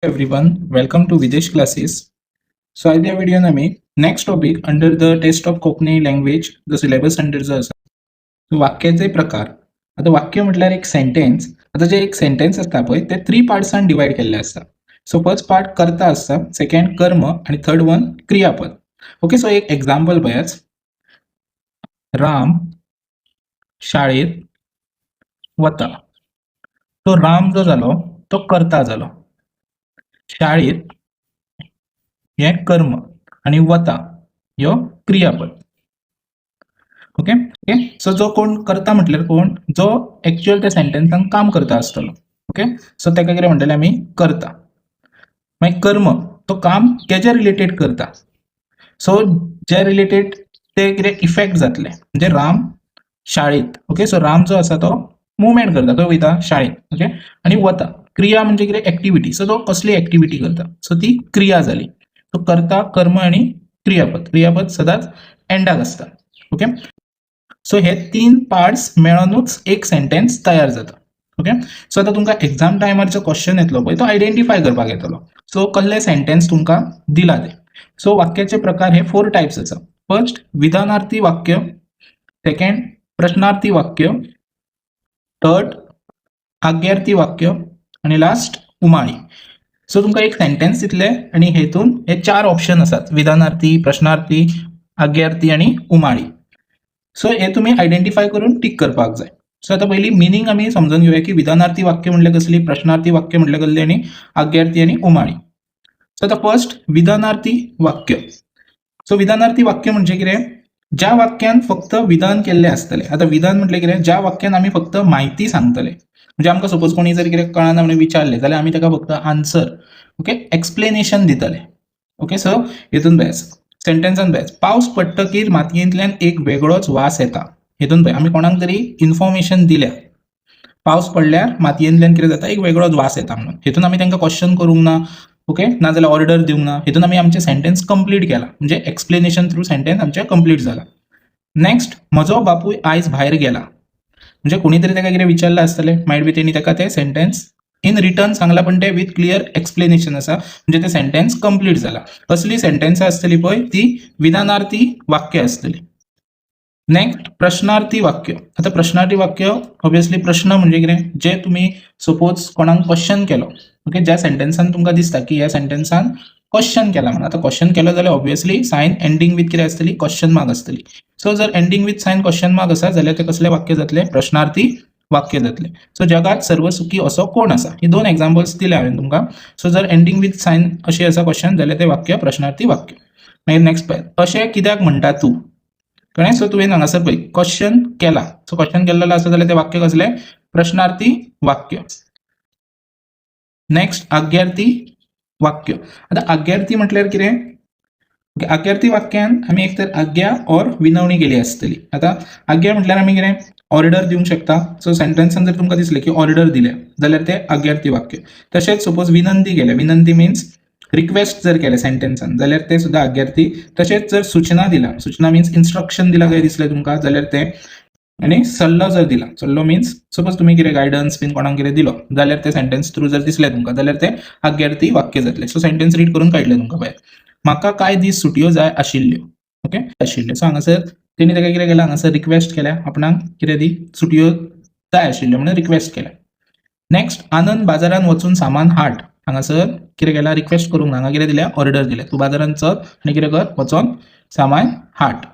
Everyone, welcome to Videsh Classes. So आयज ह्या व्हिडियोन आमी next topic under the test of Konkani language, the syllabus under जो आसा, वाक्याचे प्रकार. आतां वाक्य म्हटल्यार एक सेंटेन्स. आतां जे एक सेंटेन्स आसता पळय, ते थ्री पार्ट्सान डिवायड केल्ले आसता. सो फर्स्ट पार्ट कर्ता आसता, सेकंड कर्म आनी थर्ड वन क्रियापद. ओके, सो एक एग्जाम्पल पळयात. राम शाळेत वता. तो राम जो जालो तो कर्ता जालो, शाळेत हें कर्म आनी वता ह्यो क्रियापद. ओके ओके सो जो कोण कर्ता म्हटल्यार कोण जो एक्चुअल त्या सेंटेन्सान काम करता आसतलो. ओके, सो ताका कितें म्हणटले आमी? कर्ता. मागीर कर्म, तो काम केज्या रिलेटेड करता, सो जे रिलेटेड ते कितें इफेक्ट जातले. म्हणजे राम शाळेत, ओके, सो राम जो आसा तो मुवमेंट करता. खंय वयता? शाळेत. ओके, आनी वता क्रिया म्हणजे कितें? एक्टिविटी. सो तो कसली एक्टिविटी करता, सो ती क्रिया जाली. सो कर्ता, कर्म आनी क्रियापद. क्रियापद सदांच एंडाक आसता. ओके, सो हे तीन पार्ट्स मेळोनूच एक सेंटेन्स तयार जाता. ओके, सो आतां तुमकां एग्जाम टायमार जो क्वेश्चन येतलो पळय, तो आयडेंटिफाय करपाक येतलो. सो कसले सेंटेन्स तुमकां दिला ते. सो वाक्याचे प्रकार हे फोर टायप्स आसा. फर्स्ट विधानार्थी वाक्य, सेकंड प्रश्नार्थी वाक्य, थर्ड आज्ञार्थी वाक्य आनी लास्ट उमाळी. सो तुमकां एक सेंटेन्स दितले आनी हेतून हे चार ऑप्शन आसात: विधानार्थी, प्रश्नार्थी, आज्ञार्थी आनी उमाळी. सो हे तुमी आयडेंटिफाय करून टीक करपाक जाय. सो आतां पयलीं मिनींग आमी समजून घेवया की विधानार्थी वाक्य म्हणल्यार कसली, प्रश्नार्थी वाक्य म्हणल्यार कसली आनी आज्ञार्थी आनी उमाळी. सो आतां फर्स्ट विधानार्थी वाक्य. सो विधानार्थी वाक्य म्हणजे कितें? ज्या वाक्यान फक्त विधान केल्लें आसतलें. आतां विधान म्हटलें कितें? ज्या वाक्यान आमी फक्त म्हायती सांगतले. म्हणजे आमकां सपोज कोणी जर कितें कळना म्हणून विचारलें जाल्यार आमी ताका फक्त आन्सर, ओके, एक्सप्लेनेशन दितले. ओके, सो हितून पळय, सेंटेन्सान पळय, पावस पडटकीर मातयेंतल्यान एक वेगळोच वास येता. हितून पळय, आमी कोणाक तरी इन्फॉर्मेशन दिल्या, पावस पडल्यार मातयेंतल्यान कितें जाता, एक वेगळोच वास येता म्हणून. हितून आमी तांकां क्वेश्चन करूंक ना, ओके, नाजाल्यार ऑर्डर दिवंक ना. हितून आमी आमचें सेंटेन्स कंप्लीट केलां, म्हणजे एक्सप्लेनेशन थ्रू सेंटेन्स आमचें कंप्लीट जाला. नेक्स्ट, म्हजो बापूय आयज भायर गेला. म्हणजे कोणी तरी ताका कितें विचारलें आसतलें, मायट बी तेणी ताका तें सेंटेन्स इन रिटर्न सांगलां, पण तें विथ क्लियर एक्सप्लेनेशन आसा, म्हणजे तें सेंटेन्स कंप्लीट जाला. असली सेंटेन्सां आसतली पळय, ती विधानार्थी वाक्य आसतली. नेक्स्ट प्रश्नार्थी वाक्य. आतां प्रश्नार्थी वाक्य, ऑब्वियसली प्रश्न म्हणजे कितें? जे तुमी सपोज कोणाक क्वेश्चन केलो, ओके, ज्या सेंटेन्सान तुमकां दिसता की ह्या सेंटेन्सान क्वेश्चन केला म्हणून. आतां क्वेश्चन केलो जाल्यार ऑब्वियसली सायन एंडींग विथ कितें आसतली? क्वेश्चन मार्क आसतली. सो जर ending with sign question mark आसा जाल्यार ते कसलें वाक्य जातलें? प्रश्नार्थी वाक्य जातलें. सो जगात सर्वसुखी असो कोण आसा? ही दोन एग्जाम्पल्स दिले हांवें तुमकां. सो जर एंडींग विथ सायन अशी आसा क्वेश्चन जाल्यार तें वाक्य प्रश्नार्थी वाक्य. मागीर नेक्स्ट पळय, अशें कित्याक म्हणटा तूं? कळ्ळें? सो तुवें हांगासर पळय क्वेश्चन केला. सो क्वेश्चन केल्लेलो आसा जाल्यार तें वाक्य कसलें? प्रश्नार्थी वाक्य. नेक्स्ट आज्ञार्थी वाक्य. आतां आज्ञार्थी म्हटल्यार कितें? ओके, आज्ञार्थी वाक्यान आमी एक तर आज्ञा ऑर विनवणी केली आसतली. आतां आज्ञा म्हटल्यार आमी कितें ऑर्डर दिवंक शकता. सो सेंटेन्सान जर तुमकां दिसलें की ऑर्डर दिल्या जाल्यार तें आज्ञार्थी वाक्य. तशेंच सपोज विनंती केल्या, विनंती मिन्स रिक्वेस्ट जर केलें सेंटेन्सान जाल्यार तें सुद्दां आज्ञार्थी. तशेंच जर सुचना दिला, सुचना मिन्स इन्स्ट्रक्शन दिला काय दिसलें तुमकां जाल्यार तें. आनी सल्लो जर दिला, सल्लो मिन्स सपोज तुमी कितें गायडन्स बीन कोणाक कितें दिलो जाल्यार तें सेंटेन्स थ्रू जर दिसलें तुमकां जाल्यार तें आज्ञार्थी वाक्य जातलें. सो सेंटेन्स रीड करून कळटलें तुमकां. पळय, म्हाका कांय दीस सुटयो जाय आशिल्ल्यो. ओके, आशिल्ल्यो. सो हांगासर तेणी ताका कितें केलां? हांगासर रिक्वेस्ट केल्या, आपणाक कितें दी सुटयो जाय आशिल्ल्यो म्हणून रिक्वेस्ट केल्या. नेक्स्ट, आनंद बाजारान वचून सामान हाड. हांगासर कितें केलां? रिक्वेस्ट करूंक ना. हांगा कितें दिल्या? ऑर्डर दिल्या, तूं बाजारान चल आनी कितें कर, वचोन सामान हाड.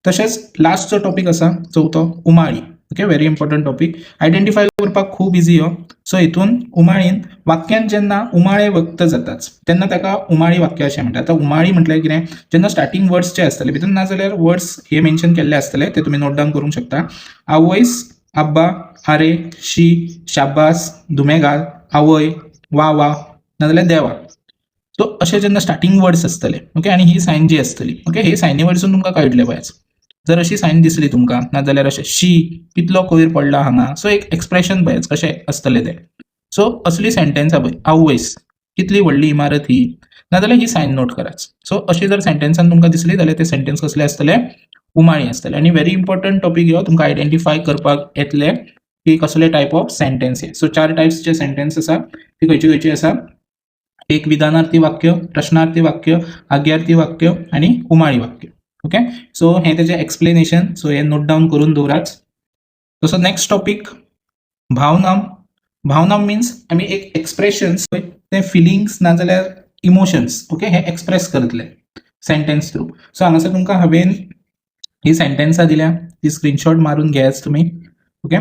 तशेंच लास्टचो टॉपीक आसा चवथो, उमाळी. Okay, very important topic, identify करपाक खूब इजी हो. सो हितून उमाळीन वाक्यान जेन्ना उमाळे व्यक्त जातात तेन्ना ताका उमाळी वाक्य अशें म्हणटात. आतां उमाळी म्हटल्यार कितें? जेन्ना स्टार्टींग वर्ड्स जे आसतले भितून, नाजाल्यार वर्ड्स हे मेन्शन केल्ले आसतले, ते तुमी नोट डावन करूंक शकता: आवयस, आब्बा, आरे, शी, शाबास, दुमेगाल, आवय, वा वा, नाजाल्यार देवा. सो अशे जेन्ना स्टार्टींग वर्ड्स आसतले, ओके, आनी ही सायन जी आसतली, ओके, हे सायनी वयरसून तुमकां कळटलें. पळयात, जर अशी सायन दिसली तुमकां, नाजाल्यार अशें शी, कितलो कोयर पडला हांगा. सो एक एक्सप्रेशन पळयात कशें आसतलें तें. सो असली सेंटेन्सां पळय, आवयस, कितली व्हडली इमारत ही, नाजाल्यार ही सायन नोट करात. सो अशी जर सेंटेन्सान तुमकां दिसली जाल्यार ते सेंटेन्स कसले आसतले? उमाळी आसतले. आनी व्हेरी इम्पॉर्टंट टॉपीक ह्यो, तुमकां आयडेंटिफाय करपाक येतले. की कसले टायप ऑफ सेंटेन्स हे. सो चार टायप्सचे सेंटेन्स आसा. ती खंयची खंयची आसा? एक विधानार्थी वाक्य, प्रश्नार्थी वाक्य, आज्ञार्थी वाक्य आनी उमाळी वाक्य. ओके, सो हें तेजें एक्सप्लेनेशन. सो हें नोट डावन करून दवराच. तसो नेक्स्ट टॉपीक भावनाम. भावनाम मिन्स आमी एक एक्सप्रेशन्स, ते फिलिंग्स नाजाल्यार इमोशन्स, ओके, हे एक्सप्रेस करतले सेंटेन्स थ्रू. सो हांगासर तुमकां हांवें ही सेंटेन्सां दिल्या, ती स्क्रिनशॉट मारून घेयात तुमी. ओके,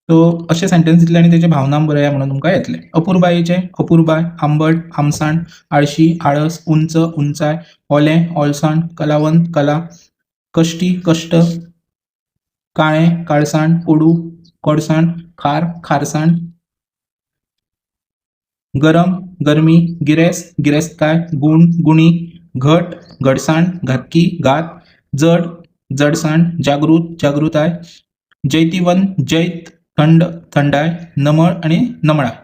सो अशें सेंटेन्स दितले आनी तेजे भावनाम बरया म्हणून तुमकां येतलें. अपुरबायेचें अपुरबाय, आंबट आमसाण, आळशी आळस, उंच उंचाय, ओलें ओलसाण, कलावंत कला, कश्टी कश्ट, काळें काळसाण, कोडू कोडसाण, खार खारसाण, गरम गरमी, गिरेस्त गिरेस्तकाय, गूण गुणी, घट घटसाण, घातकी घात, जड जडसाण, जागृत जागृताय, जैतिवंत जैत, थंड थंडाय, नमळ आनी नमळाय.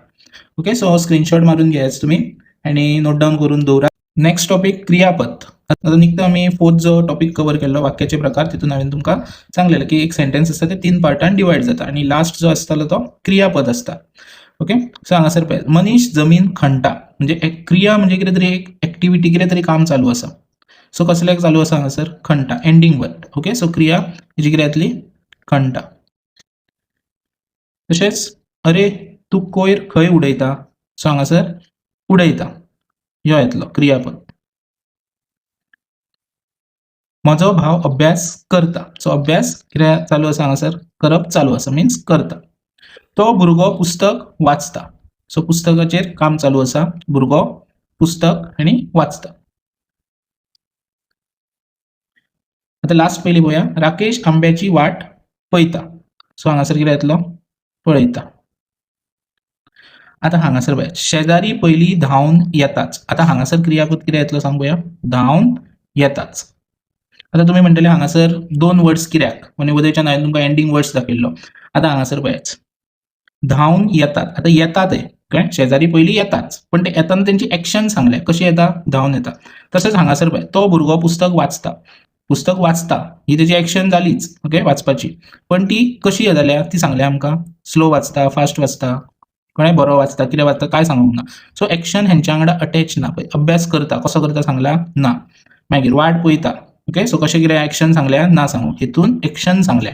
ओके, सो स्क्रीनशॉट मारून घेयात तुमी आनी नोट डावन करून दवरात. नेक्स्ट टॉपीक क्रियापद. आता निकतो आमी फोर्थ जो टॉपीक कवर केल्लो, वाक्याचे प्रकार, तितून हांवें तुमकां सांगलेलें की एक सेंटेन्स आसता, ते तीन पार्टान डिवायड जाता आनी लास्ट जो आसतालो तो क्रियापद आसता. ओके, सो हांगासर पळयात, मनीश जमीन खणटा. म्हणजे एक क्रिया, म्हणजे कितें तरी एक एक्टिविटी, कितें तरी काम चालू आसा. सो कसलें चालू आसा हांगासर? खणटा, एंडींग वर्ड. ओके, सो क्रिया हेजी कितें जातली? खणटा. तशेंच अरे, तूं कोयर खंय उडयता? सो हांगासर उडयता ह्यो येतलो क्रियापद. म्हजो भाव अभ्यास करता. सो अभ्यास कितें चालू आसा हांगासर? करप चालू आसा, मिन्स करता. तो भुरगो पुस्तक वाचता. सो पुस्तकाचेर काम चालू आसा, भुरगो पुस्तक आनी वाचता. आतां लास्ट पयली पळोवया. राकेश आंब्याची वाट पळयता. सो हांगासर कितें येतलो? पळयता. आतां हांगासर पळयात, शेजारी पयलीं धांवन येताच. आतां हांगासर क्रियापद कितें येतलो सांग पळोवया. धांवन येताच. आतां तुमी म्हणटले, हांगासर दोन वर्ड्स कित्याक? आनी वदयच्यान हांवें तुमकां एंडींग वर्ड्स दाखयल्लो. आतां हांगासर पळयात, धांवन येतात. आतां येता ते कळ्ळें, शेजारी पयलीं येताच, पण ते येताना तेंची एक्शन सांगल्या, कशी येता? धांवन येता. तशेंच हांगासर पळय, तो भुरगो पुस्तक वाचता. पुस्तक वाचता ही तेजी एक्शन जालीच, ओके, वाचपाची, पण ती कशी जाल्या ती सांगल्या आमकां? स्लो वाचता, फास्ट वाचता, कळ्ळें, बरो वाचता, कितें वाचता काय सांगूंक ना. सो एक्शन हेंच्या वांगडा अटॅच ना. पळय, अभ्यास करता, कसो करता सांगला ना. मागीर वाट पळयता, ओके, सो कशें कितें एक्शन सांगल्या ना सांगूंक. हितून एक्शन सांगल्या,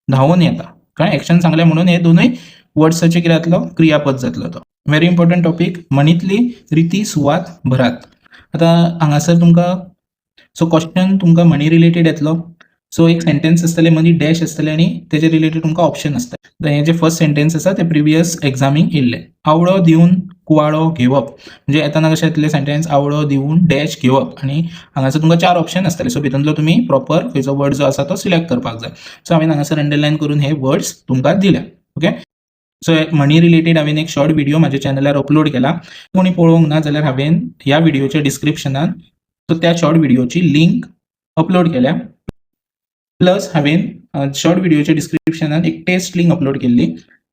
धांवून येता, कळ्ळें, एक्शन सांगल्या म्हणून हे दोनूय वर्ड्साचे कितें जातलो? क्रियापद जातलो तो. व्हेरी इम्पॉर्टंट टॉपीक, म्हणीतली रिती सुवात भरात. आतां हांगासर तुमकां सो क्वेश्चन तुमकां म्हणी रिलेटेड येतलो. सो एक सेंटेन्स आसतलें, मदीं डॅश आसतलें आनी तेजे रिलेटेड तुमकां ऑप्शन आसता. आतां हें जे फर्स्ट सेंटेन्स आसा तें प्रिवियस एग्जामीक येयल्लें. आवळो दिवन कुवाळो घेवप. म्हणजे येताना कशें येतलें सेंटेन्स? आवळो दिवन डॅश घेवप. आनी हांगासर तुमकां चार ऑप्शन आसतले. सो भितूंतलो तुमी प्रॉपर खंयचो वर्ड जो आसा तो सिलेक्ट करपाक जाय. सो हांवें हांगासर अंडरलायन करून हे वर्ड्स तुमकां दिल्या. ओके, सो म्हणी रिलेटेड हांवें एक शॉर्ट व्हिडिओ म्हाज्या चॅनलार अपलोड केला. कोणी पळोवंक ना जाल्यार हांवें ह्या व्हिडिओच्या डिस्क्रिप्शनान सो त्या शॉर्ट व्हिडिओची लिंक अपलोड केल्या. प्लस हांवें शॉर्ट व्हिडिओच्या डिस्क्रिप्शनान एक टेस्ट लिंक अपलोड केल्ली.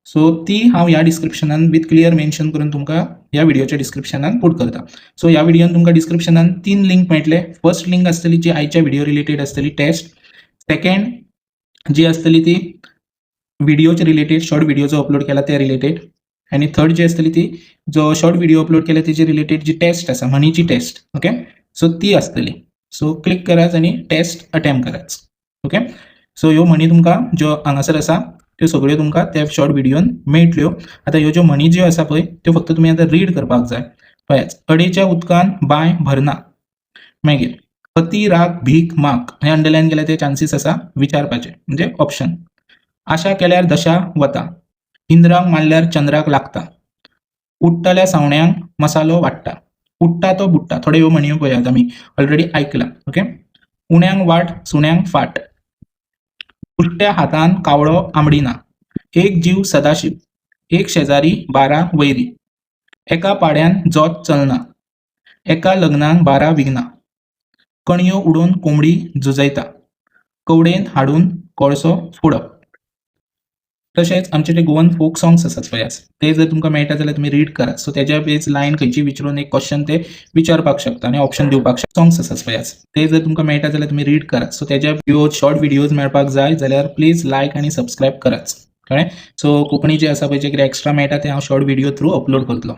सो ती हांव ह्या डिस्क्रिप्शनान विथ क्लियर मेन्शन करून तुमकां ह्या व्हिडिओच्या डिस्क्रिप्शनान पुट करता. सो ह्या व्हिडियोन तुमकां डिस्क्रिप्शनान तीन लिंक मेळटले. फर्स्ट लिंक आसतली जी आयच्या व्हिडिओ रिलेटेड आसतली टेस्ट, सेकंड जी आसतली ती व्हिडिओचे रिलेटेड, शॉर्ट व्हिडिओ जो अपलोड केला त्या रिलेटेड, आनी थर्ड जी आसतली ती जो शॉर्ट व्हिडिओ अपलोड केला तेजे रिलेटेड जी टेस्ट आसा, म्हणीची टेस्ट. ओके, सो ती आसतली. सो क्लिक करात आनी टेस्ट अटेम्प्ट करात. ओके, सो ह्यो म्हणी तुमकां ज्यो हांगासर आसा त्यो सगळ्यो तुमकां त्या शॉर्ट व्हिडियोन मेळटल्यो. आतां ह्यो ज्यो म्हणी ज्यो आसा पळय, त्यो फक्त तुमी आतां रीड करपाक जाय. पळयात, अडेच्या उदकान बांय भरना. मागीर अती राग भीक माग. हें अंडरलायन केल्यार ते चान्सीस आसा विचारपाचे, म्हणजे ऑप्शन. आशा केल्यार दशा वता. इंद्राक मारल्यार चंद्राक लागता. उडटल्या सवण्यांक मसालो वाडटा. उडटा तो बुडटा. थोड्यो ह्यो म्हणयो पळयात, आमी ऑलरेडी आयकला. ओके, उण्यांक वाट सुण्यांक फाट. उश्ट्या हातान कावळो आमडिना. एक जीव सदाशिव. एक शेजारी 12 वैरी. एका पाड्यान जोत चलना. एका लग्नाक 12 विघ्नां. कणयो उडोवन कोंबडी झुजयता. कवडेन हाडून कोळसो फोडप. तशेंच आमचे जे गोवन फोक सॉंग्स आसात पळयात, ते जर तुमकां मेळटा जाल्यार तुमी रीड करात. सो तेज्या बेज लायन खंयची विचारून एक क्वेश्चन ते विचारपाक शकता आनी ऑप्शन दिवपाक शकता. सॉंग्स आसात पळयात, ते जर तुमकां मेळटा जाल्यार तुमी रीड करात. सो तेज्या व्हिडिओ, शॉर्ट व्हिडियोज मेळपाक जाय जाल्यार प्लीज लायक आनी सबस्क्रायब करात. कळ्ळें? सो कोंकणी जे आसा पळय, जे कितें एक्स्ट्रा मेळटा तें हांव शॉर्ट व्हिडियो थ्रू अपलोड करतलो.